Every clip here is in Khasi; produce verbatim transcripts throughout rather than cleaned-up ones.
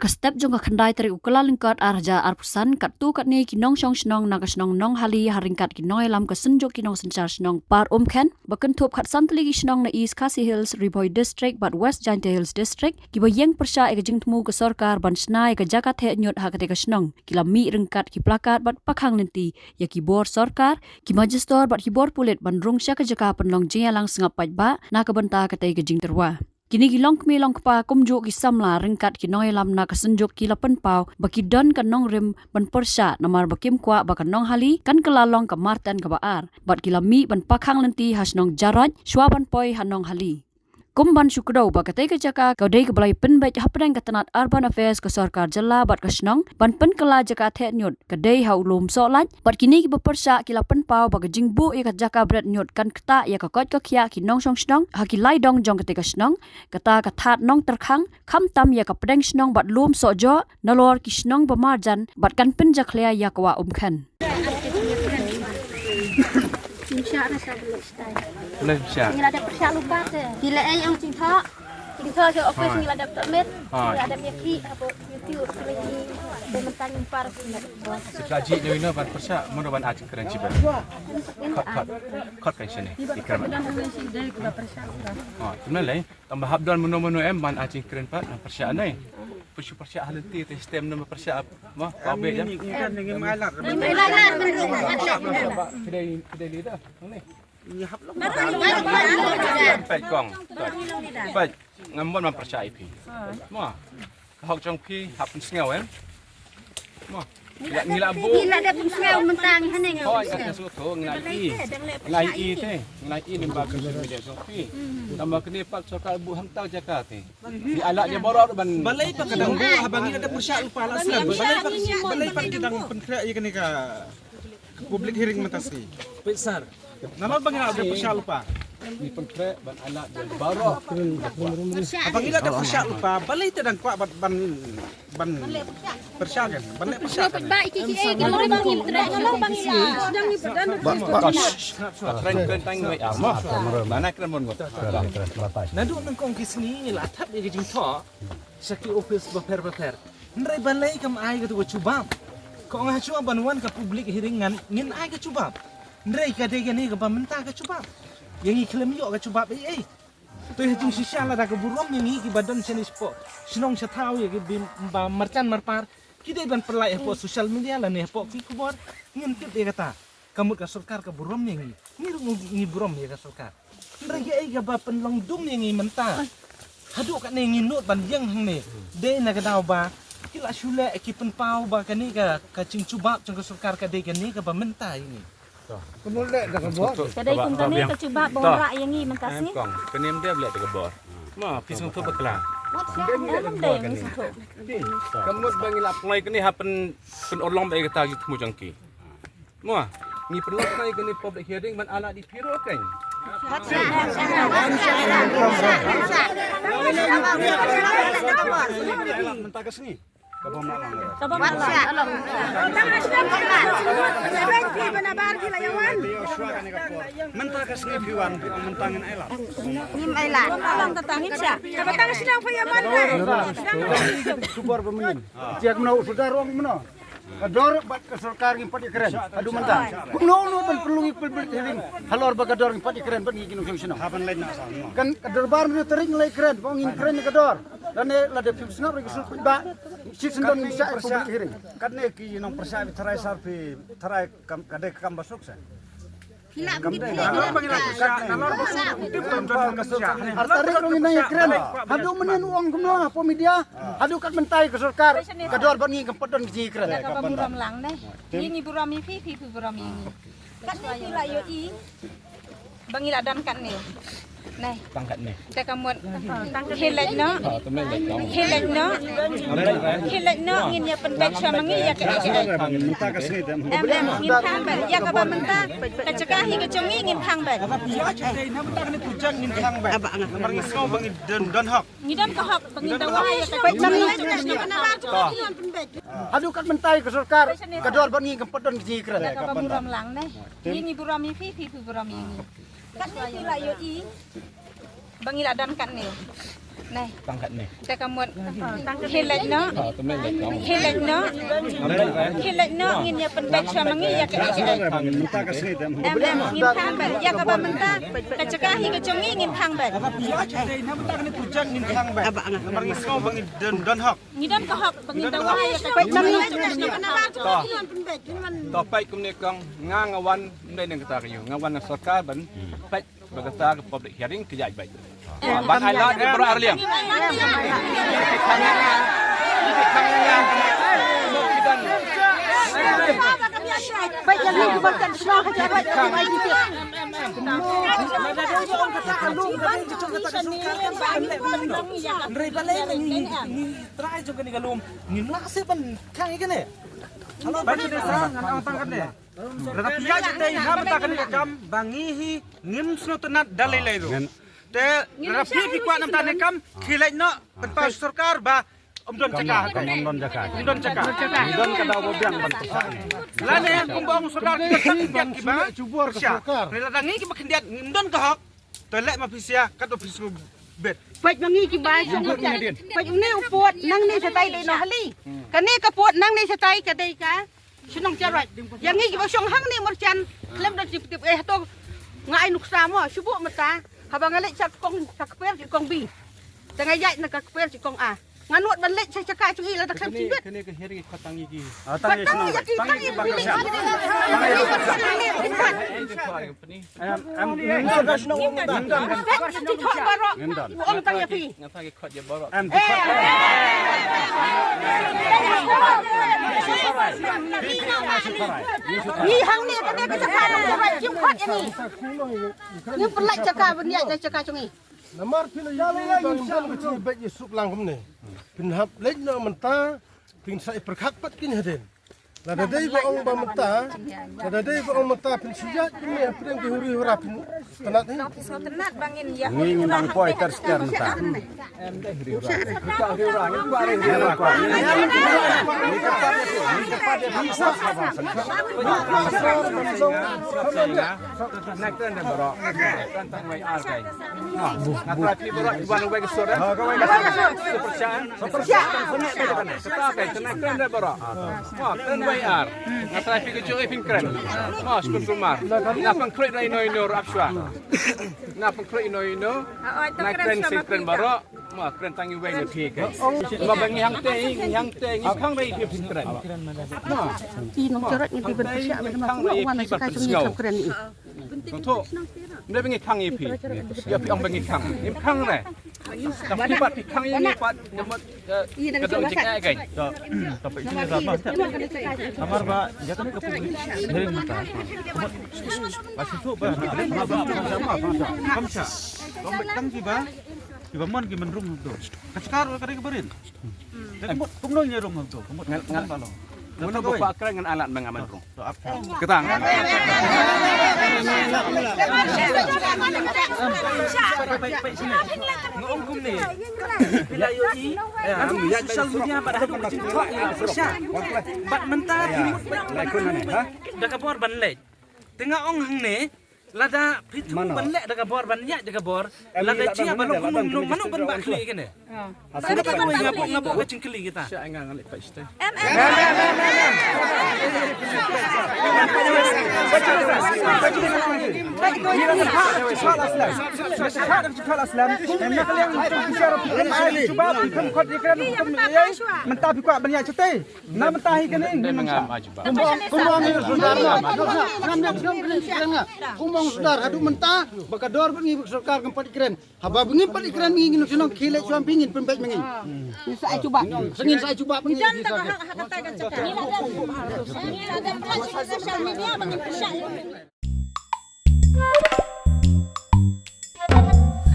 Ka step jong ka khyndai tarik u Kyllalyngkot ar hajar arphew san, katto katne ki nongshong shnong na ka shnong Nonghali ha ryngkat ki nongïalam ka Synjuk ki Nongsynshar Shnong Par Umkhen, ba kynthup khatsan tylli ki shnong na East Khasi Hills, Ri Bhoi District bad West Jaintia Hills District, kiba ïeng pyrshah ïa ka jingthmu ka sorkar ban shna ïa ka jaka theh ñiut ha katei ka shnong, ki la mih ryngkat ki plakat bad pakhang lynti ïa ki bor sorkar, ki majistor bad ki bor pulit ban rung sha ka jaka pynlong jingïalang sngap paidbah na ka bynta katei ka jingtyrwa. Kine ki longkmie longkpa kumjuh ki samla ryngkat ki nongïalam na ka Synjuk ki la pynpaw ba ki don ka nongrim ban pyrshah namar ba kim kwah ba ka Nonghali kan kylla long ka Marten kaba ar, bad ki la mih ban pakhang lynti ha shnong Jaraj shwa ban poi ha Nonghali. Kum ban shu kdew ba katei ka jaka ka dei kaba la pynbeit hapdeng ka tnat Urban Affairs ka sorkar jylla bad ka shnong ban pynkylla jaka theh ñiut, ka dei ha u lum Sohlait, bad kine kiba pyrshah ki la pynpaw ba ka jingbuh ïa ka jaka bret ñiut kan ktah ïa ka koit ka khiah ki nongshong shnong ha ki lai dong jong katei ka shnong, kata ka Thad Nongtyrkhang, khamtam ïa ka pdeng shnong bad lum Sohjoh, nalor ki shnong ba marjan, bad kan pynjakhlia ïa ka Wah Umkhen. Ngi la dep pyrshah lypa te. Ngi la ai ong jingthoh. Jingthoh sha office ngi la dep submit. Ngi la dep ïa ki hapoh YouTube, ki la ïa ki. Te mynta ngim par. Sa ka jingïalang ban pyrshah, mano ban ai jingkren shiphang. Khot, khot. Khot kan shane. Ikram. Ah, kumne lei. Tang ba hap don mano mano em ban ai jingkren pat, nang pyrshah ne. Pyrshah, pyrshah ha lynti te stem, nang pyrshah. Mo, ka be ïa. Ngi kan ngi mai lar. Kidei, kidei leader. Nang ne. Ngi hap long. Peit kong. Peit. Ngam mon ban pyrshah ïa phi. Mo. Hok jong phi hap pynsngew em. Mo. Ngi la, ngi la buh. Ngi la dep pynsngew mynta ngi hane ngi. Hooid, ngi la sngewthuh, ngi la i. Ngi la i te. Ngi la i lyngba ka social media jong phi. Namar kane pat sorkar buh hangta jaka te. Ngi ailad ïa baroh ban. Balei pat ka dang buh haba ngi la dep pyrshah lypa la slem. Balei pat, balei pat ki dang pynkhreh ïa kane ka public hearing mynta sngi. Peit sir. Namar ba ngi la dep pyrshah lypa. Ngi pynkhreh ban ailad ïa baroh. Haba ngi la dep pyrshah lypa, balei te dang kwah ban, ban, ban pyrshah kan? Ban leh pyrshah kan? Ba iki ki eh, kalau ba ngi treh, kalau ba ngi la. Sedang ni pedan. Ba, ba, shh, shh. Kren, kren tang ngai ah. Mana kren mon ngot. Naduh nyngkong ki sngi ngi la thap ïa ki jingthoh sha ki office bapher bapher. Hynrei balei kam ai katu ka jubab? Ka ong ha shuwa ban wan ka public hearing ngan, ngin ai ka jubab. Hynrei ka dei kane kaba mynta ka jubab. Ïa ngi khlem ïoh ka jubab ei ei. To ïa jingshisha lada ka burom ïa ngi kiba don shane shapoh shnong shathaw, ïa kiba marjan marpar ki dei ban pynlait hapoh social media lane hapoh ki khubor, ngin tip ïa kata. Ka mut ka sorkar ka burom ïa ngi. Ngi ruh ngi burom ïa ka sorkar. Hynrei kaei kaba pynlong dum ïa ngi mynta? Haduh katne ngi nud ban ïeng hangne. Dei na ka daw ba ki la shu leh ki pynpaw ba kane ka, ka jingjubab jong ka sorkar ka dei kane kaba mynta ïa ngi. Ka dei kum kane ka jubab ba wanrah ïa ngi mynta sngi. Kane ym dei leh da ka bor. Ma phi sngewthuh bakla. Ka mut ba ngi la pynlait kane ha pyn, pynurlong ba ïa kata ka jingthmu jong ki. Mo, ngi pynlong kane, kane public hearing ban ailad ïa phi ruh keiñ. Mynta ka sngi. Ka bym lah long. Ka bym lah long. Mynta ka sngi phi wan, mynta ngin ailad. Ngim ailad. Ka bym lah long, kata ngim shah. Ka bym lah long, kata ngim shah. Khubor ba mynnin. Jiak mano u sordar ong mano. Ka dor bad ka sorkar ngim pat ïakren haduh mynta. Kumno kumno ban pynlong ïa ka public hearing halor ba ka dor ngim pat ïakren bad ngi ki nongshong shnong. Kan ka dorbar mynta tarik ngi la ïakren ba ngin kren ïa ka dor. Lane lada phi sngap ïa ka sngap ba shi syndon ngim shah ïa ka public hearing. Katne ki nongpyrshah phi tharai sar phi tharai kam, ka dei ka kam ba suk sa. Ar tarik ruh ngi nang ïakren. Haduh mynnin u ong kumno hapoh media. Haduh kat mynta ka sorkar ka dor bad ngi kam pat don ka jingïakren. Ka bym burom lang ne. Ngi ngi burom ïa phi, phi phi burom ïa ngi. Katne phi la ïohi ba ngi la don katne. Nai. Tang katne. Te ka mut. Hi leit noh. Hi leit noh. Hi leit noh ngin ïa pynbeit shuwa ma ngi ïa ka. Em em ngin khang beit ïa kaba mynta. Ka jaka hi ka jong ngi ngin khang beit. Ngi don ka hok ba ngin dawa ïa ka. Haduh kat mynta ka sorkar ka dor bad ngi kam pat don ka jingïakren. Ka bym burom lang ne. Ngi ngi burom ïa phi, phi phi burom ïa ngi. Katne phi la ïohi ba ngi la don katne. Nai. Tang kat ne. Te ka mut. Khie leit noh. Khie leit noh. Khie leit noh, ngin ïa pynbeit shuwa ma ngi ïa ka S A. Em, em, ngin thang beit ïa kaba mynta. Ka jaka hi ka jong ngi, ngin thang beit. Namar ngi sngew ba ngi don, don hok. Ngi don ka hok ba ngin dawa ïa ka jaka. To peit kumne kong, nga, nga wan, ym dei na kata ka ïew, nga wan na sorkar ban peit ba kata ka public hearing ka ïaid beit. Ban ai lad ïa baroh arliang. Hynrei balei ngi, ngi trai jong kane ka lum, ngim lah seh ban khang ïa kane. Halo, ba kane sa ngan ong tang kane. Lada phi ïaid shatei na bynta kane ka kam ba ngi hi ngim sngewtynnat da lei lei ruh. Te lada phi, phi kwah na bynta kane ka kam, khie leit noh, pynpaw sha sorkar ba ym don jaka. Kam ym don jaka. Ym don jaka. Ym don ka daw ba biang ban pynpaw. Lane kumba ong sordar, ki don ki ba pyrshah. Lada ngi kiba khyndiat ngim don ka hok, to leh ma phi sha kat ba phi sngewbit. Peit ma ngi kiba sngewbit. Peit une u pud nangne shatai dei noh hali. Kane ka pud nangne shatai ka dei ka shnong Jarwat. Ïa ngi kiba shong hangne Myrchan, khlem don shu tip eh, hato nga ai nuksa mo, shu buh mynta. Haba nga leit sha kong, sha kper sha kong Bi, te nga ïaid na ka kper sha kong A. Nga nud ban leit sha jaka jong i lada khlem shu bit. Kane ka hearing ka tang ïa ki. Ah, tang ïa ki, tang ïa ki ba ka shah. Em, em, ngim don. Ngim don. Ngim don. Ngim don. Ngim don. Em, ngi hangne ka dei ka jaka nong Jarwat, kim khot ïa ngi. Ngim pynlait jaka ban ïaid na jaka jong ngi. Namar phi la ïohi ba ngim don ka jingïabeit ïasuk lang kumne. Phin hap leit noh mynta, phin sa ïa pyrkhat pat kein hadien. Lada dei ba ong ba mynta, lada dei ba ong mynta phin shu ïaid kumne hapdeng ki huri hura phin tynnat hi. Ngi, ngi nang poi ter ster mynta. Na pynkhruit ïa ino ino ruh ap shuwa. Na pynkhruit ïa ino ino. Na kren shisha kren baroh. Ma kren tang iwei na phi kai. Ma ba ngi hangtei, ngi hangtei, ngi khang ba i phi phin kren. Ma. I nong Jarwat ngi phi ban pyrshah ba ma kumno wan sa kai jong ngi khang kren i. Tong tho. Mle ba ngi khang i phi. Ïa phi ong ba ngi khang. Ngi khang re. Tang phi pat phi khang ïa ngi pat. Ka dang jingeh kai. Namar ba ïa kane ka public hearing mynta. Ba shu tu ba kam sha. Kam sha. Kam sha. Kam sha. Kiba, kiba mon ki man rung hangto. Ka jaka ruh ka dei kaba rit. Te kumno, kumno ngi rung hangto. Kumno, ngal, ngal. Kumno ba long. Kumno ba kwah kren ngan alat ma nga man rung. Kata nga. Nga ong kumne. Phi la ïohi. Ïa, social media bad haduh ka jingthoh ïa ka pyrshah. Bad mynta phi mut da ka bor ban leit. Te nga ong hangne. Lada phi thmu ban leh da ka bor, ban ïaid da ka bor, lada jia ba long kumno, mano ban bah khlieh kane? Kane ka dei nga buh, nga buh ka jingkylli kita. Sha nga nga leh peit shatei. Em, em, em. Mynta phi kwah ban ïaid shatei. Na mynta hi kane ngin nang shah. Kumba ong, kumba ong sordar. Kumba ong sordar haduh mynta ba ka dor ba ngi sorkar ngam pat kren. Haba ba ngim pat kren ngi ngin shnong khie leit shuwa phi ngin pynbeit ma ngi. Ngin sa ai jubab. Ngin sa ai jubab. Ngin sa ai jubab.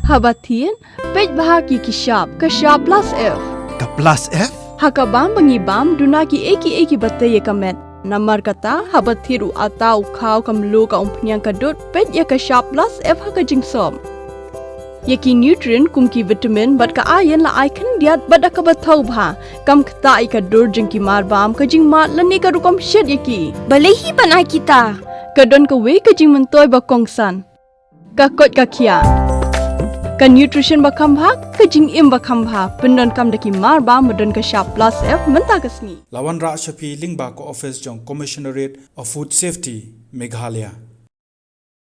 Haba thied, peit bha ki ki shap, ka shap plus F. Ka plus F? Ha ka bam ba ngi bam, duna kiei kiei kiba tei ïa ka met. Namar kata, haba thied u atta, u khaw, ka mluh, ka umphniang, ka dud, peit ïa ka shap plus F ha ka jingsop. Ïa ki nutrient kum ki vitamin bad ka iron la ai khyndiat bad da kaba thaw bha. Kam ktah ïa ka dur jong ki marbam, ka jingmad lane ka rukom shet ïa ki. Balei hi ban ai kita? Ka don kawei ka jingmyntoi ba kongsan. Ka koit ka khiah. Ka nutrition ba kham bha, ka jingim ba kham bha, pyndonkam da ki mar ba, ba don ka shap plus F mynta ka sngi. La wanrah sha phi lyngba ka office jong Commissionerate of Food Safety, Meghalaya.